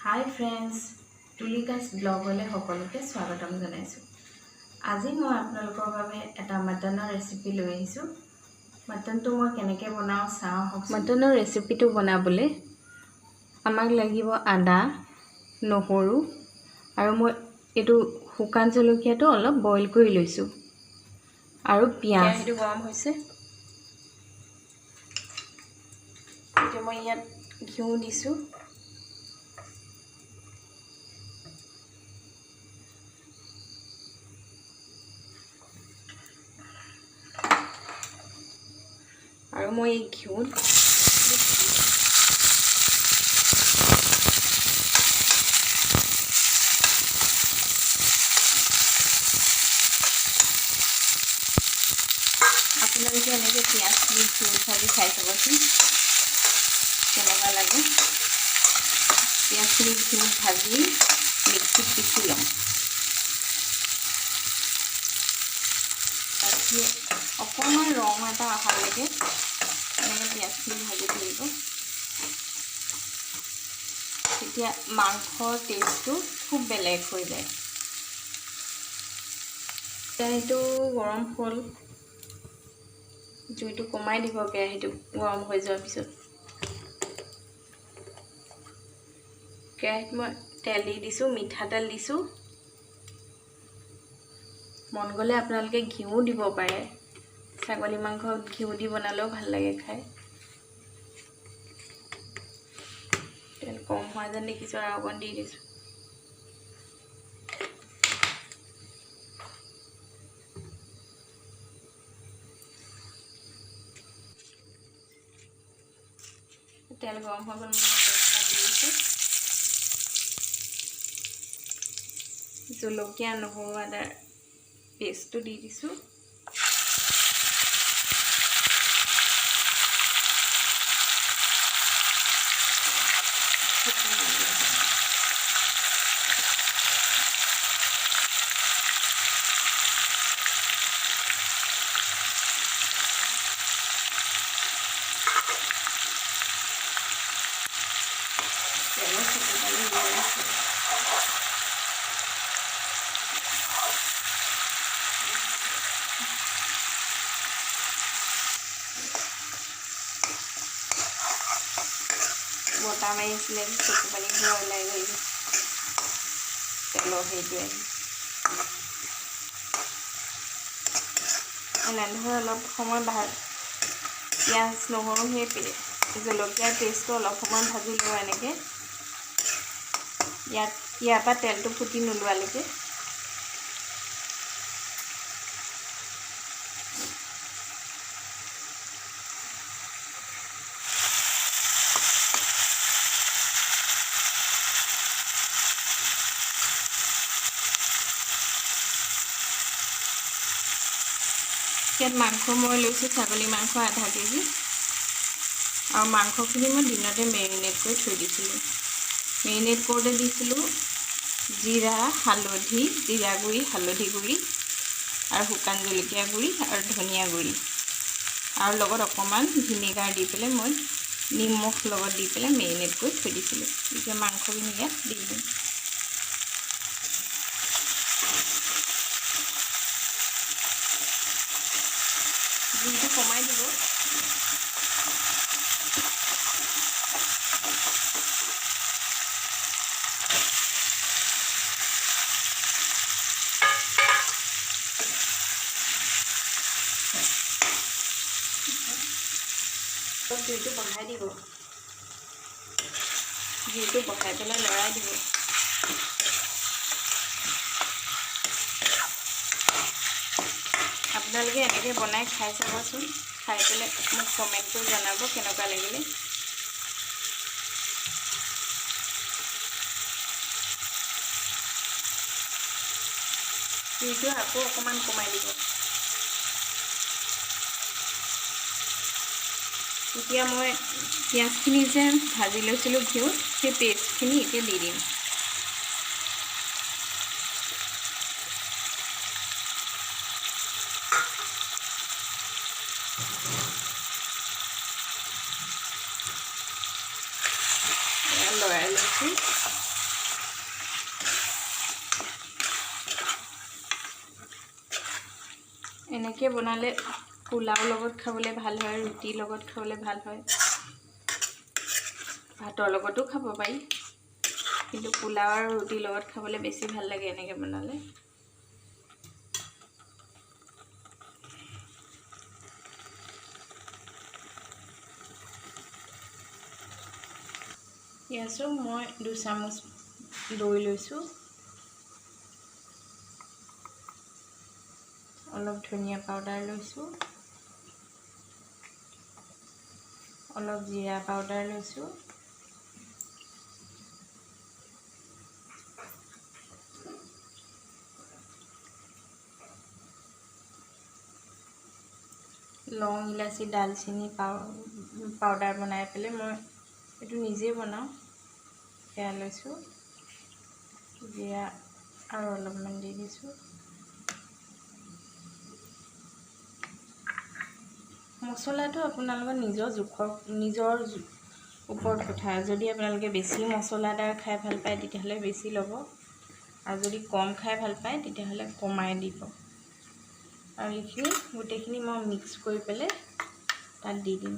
হাই friends, তুলিকাছ ব্লগলৈ সকলোকে স্বাগতম জনাইছোঁ। আজি মই আপোনালোকৰ বাবে এটা মাটনৰ ৰেচিপি লৈ আহিছোঁ। মাটনটো মই কেনেকৈ বনাওঁ চাওঁ আহক। মাটনৰ ৰেচিপিটো বনাবলৈ আমাক লাগিব আদা, নহৰু আৰু মই এইটো শুকান জলকীয়াটো অলপ বইল কৰি লৈছোঁ আৰু পিঁয়াজ। কেৰাহীটো গৰম হৈছে, এতিয়া মই ইয়াত ঘিউ দিছোঁ। আৰু মই এই ঘিউত আপোনালোকে এনেকৈ পিঁয়াজখিনি ঘিউত ভাজি খাই চাবচোন কেনেকুৱা লাগে। পিঁয়াজখিনি ঘিউত ভাজি মিক্সিত পিচি ল'ম। অকণমান ৰং এটা অহালৈকে এনেকৈ পিঁয়াজখিনি ভাজি থাকিব, তেতিয়া মাংসৰ টেষ্টটো খুব বেলেগ হৈ যায়। কেৰাহীটো গৰম হ'ল, জুইটো কমাই দিব কেৰাহীটো গৰম হৈ যোৱাৰ পিছত। কেৰাহীত মই তেল দি দিছোঁ, মিঠাতেল দিছোঁ। মন গ'লে আপোনালোকে ঘিউও দিব পাৰে। ছাগলী মাংস ঘিউ দি বনালেও ভাল লাগে খাই। তেল কম হোৱা যেন দেখিছোঁ, আৰু অকণ দি দিছোঁ। তেল গৰম হৈ গ'ল, মই তেজপাত দি দিছোঁ। জলকীয়া, নহৰু, আদাৰ পেষ্টটো দি দিছোঁ। তেলৰ চকুপানী গৈ আছে। বতাহ মাৰি আছিলে, চকু পানী পুৰা ওলাই গ'ল তেলৰ হেৰিটোৱে আহি। এনেধৰণে অলপ সময় পিঁয়াজ, নহৰু, সেই জলকীয়াৰ পেষ্টটো অলপ সময় ভাজি লওঁ এনেকৈ। ইয়াৰ পৰা তেলটো ফুটি নোলোৱালৈকে। ইয়াত মাংস মই লৈছোঁ ছাগলী মাংস আধা কেজি। আৰু মাংসখিনি মই দিনতে মেৰিনেট কৰি থৈ দিছিলোঁ। মেৰিনেট কৰোঁতে দিছিলোঁ জিৰা, হালধি, জিৰা গুড়ি, হালধি গুড়ি আৰু শুকান জলকীয়া গুড়ি আৰু ধনিয়া গুড়ি আৰু লগত অকণমান ভিনেগাৰ দি পেলাই মই নিমখ লগত দি পেলাই মেৰিনেট কৰি থৈ দিছিলোঁ। এতিয়া মাংসখিনি ইয়াত দি দিম। জুইটো কমাই দিব। জুইটো বঢ়াই দিব। জুইটো বঢ়াই পেলাই লৰাই দিব। আপোনালোকে এনেকৈ বনাই খাই চাবচোন। খাই পেলাই মোক কমেণ্ট কৰি জনাব কেনেকুৱা লাগিলে। জুইটো আকৌ অকণমান কমাই দিব। এতিয়া মই পিঁয়াজখিনি যে ভাজি লৈছিলোঁ ঘিউত, সেই পেষ্টখিনি এতিয়া দি দিম। লৰাই লৈছোঁ। এনেকৈ বনালে পোলাওৰ লগত খাবলৈ ভাল হয়, ৰুটিৰ লগত খাবলৈ ভাল হয়, ভাতৰ লগতো খাব পাৰি, কিন্তু পোলাও আৰু ৰুটিৰ লগত খাবলৈ বেছি ভাল লাগে এনেকৈ বনালে। ইয়াছো মই 2 চামুচ দৈ লৈছোঁ, অলপ ধনিয়া পাউডাৰ লৈছোঁ, অলপ জিৰা পাউডাৰ লৈছোঁ, লং ইলাচি দালচেনি পাউডাৰ বনাই পেলাই মই এইটো নিজে বনাওঁ, সেয়া লৈছোঁ, জিৰা আৰু অলপমান দি দিছোঁ। মছলাটো আপোনালোকৰ নিজৰ জোখৰ, নিজৰ ওপৰত কথা। যদি আপোনালোকে বেছি মছলাদাৰ খাই ভাল পায় তেতিয়াহ'লে বেছি ল'ব, আৰু যদি কম খাই ভাল পায় তেতিয়াহ'লে কমাই দিব। আৰু এইখিনি গোটেইখিনি মই মিক্স কৰি পেলাই তাত দি দিম।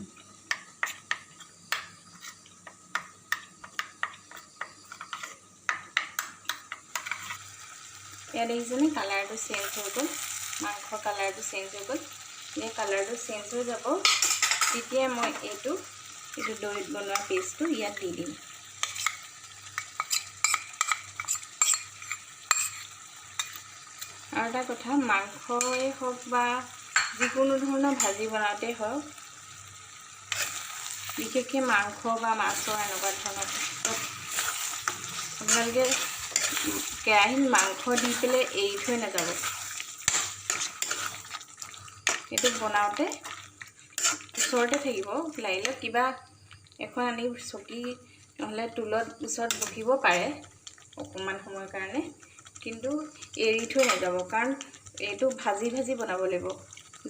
ইয়াত দেখিছেনে কালাৰটো চেঞ্জ হৈ গ'ল, মাংসৰ কালাৰটো চেঞ্জ হৈ গ'ল। এই কালাৰটো চেঞ্জ হৈ যাব তেতিয়া মই এইটো দৈত বনোৱা পেষ্টটো ইয়াত দি দিম। আৰু এটা কথা, মাংসই হওক বা যিকোনো ধৰণৰ ভাজি বনাওঁতেই হওক, বিশেষকৈ মাংস বা মাছৰ এনেকুৱা ধৰণৰ ক্ষেত্ৰত আপোনালোকে কেৰাহীত মাংস দি পেলাই এৰি থৈ নাযাব। এইটো বনাওঁতে ওচৰতে থাকিব, লাগিলে কিবা এখন আনি চকী নহ'লে টুলত ওচৰত বহিব পাৰে অকণমান সময়ৰ কাৰণে, কিন্তু এৰি থৈ নাযাব, কাৰণ এইটো ভাজি ভাজি বনাব লাগিব,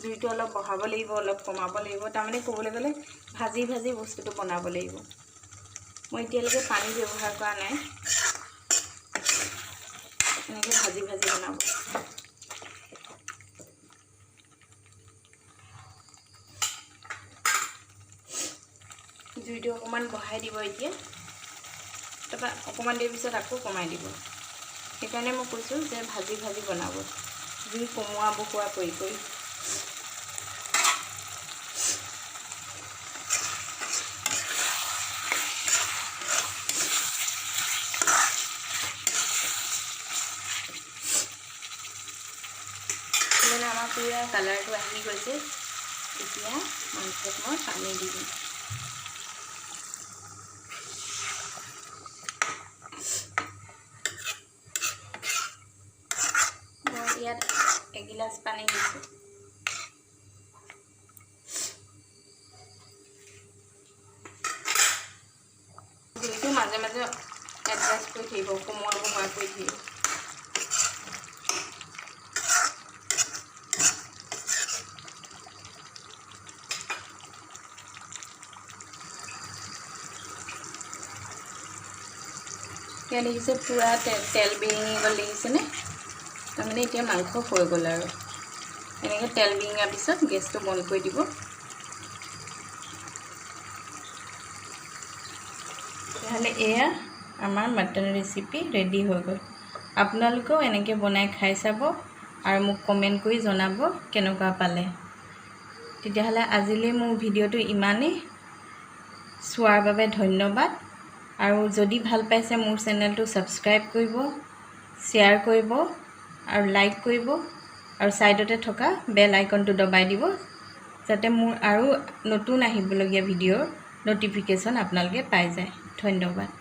জুইটো অলপ বঢ়াব লাগিব, অলপ কমাব লাগিব, তাৰমানে ক'বলৈ গ'লে ভাজি ভাজি বস্তুটো বনাব লাগিব। মই এতিয়ালৈকে পানী ব্যৱহাৰ কৰা নাই, এনেকৈ ভাজি ভাজি বনাব। জুইটো অকণমান বঢ়াই দিব এতিয়া, তাৰপৰা অকণমান দেৰি পিছত আকৌ কমাই দিব। সেইকাৰণে মই কৈছোঁ যে ভাজি ভাজি বনাব, জুই কমোৱা বঢ়োৱা কৰি কৰি। মানে আমাৰ পূৰা কালাৰটো আহি গৈছে। এতিয়া মাংসত মই পানী দি দিম। মই ইয়াত এগিলাচ পানী দিছোঁ। জুইটো মাজে মাজে এডজাষ্ট কৰি থাকিব, কমোৱা বঢ়োৱা কৰি থাকিব। এতিয়া দেখিছে পূৰা তেল বিৰিঙি গ'ল, দেখিছেনে? তাৰমানে এতিয়া মাংস হৈ গ'ল আৰু। এনেকৈ তেল বিৰিঙাৰ পিছত গেছটো বন্ধ কৰি দিব। তেতিয়াহ'লে এয়া আমাৰ মাটন ৰেচিপি ৰেডি হৈ গ'ল। আপোনালোকেও এনেকৈ বনাই খাই চাব আৰু মোক কমেণ্ট কৰি জনাব কেনেকুৱা পালে। তেতিয়াহ'লে আজিলৈ মোৰ ভিডিঅ'টো ইমানেই। চোৱাৰ বাবে ধন্যবাদ। আৰু যদি ভাল পাইছে মোৰ চেনেলটো ছাবস্ক্ৰাইব কৰিব, শ্বেয়াৰ কৰিব আৰু লাইক কৰিব আৰু ছাইডতে থকা বেল আইকনটো দবাই দিব, যাতে মোৰ আৰু নতুন আহিবলগীয়া ভিডিঅ'ৰ ন'টিফিকেশ্যন আপোনালোকে পাই যায়। ধন্যবাদ।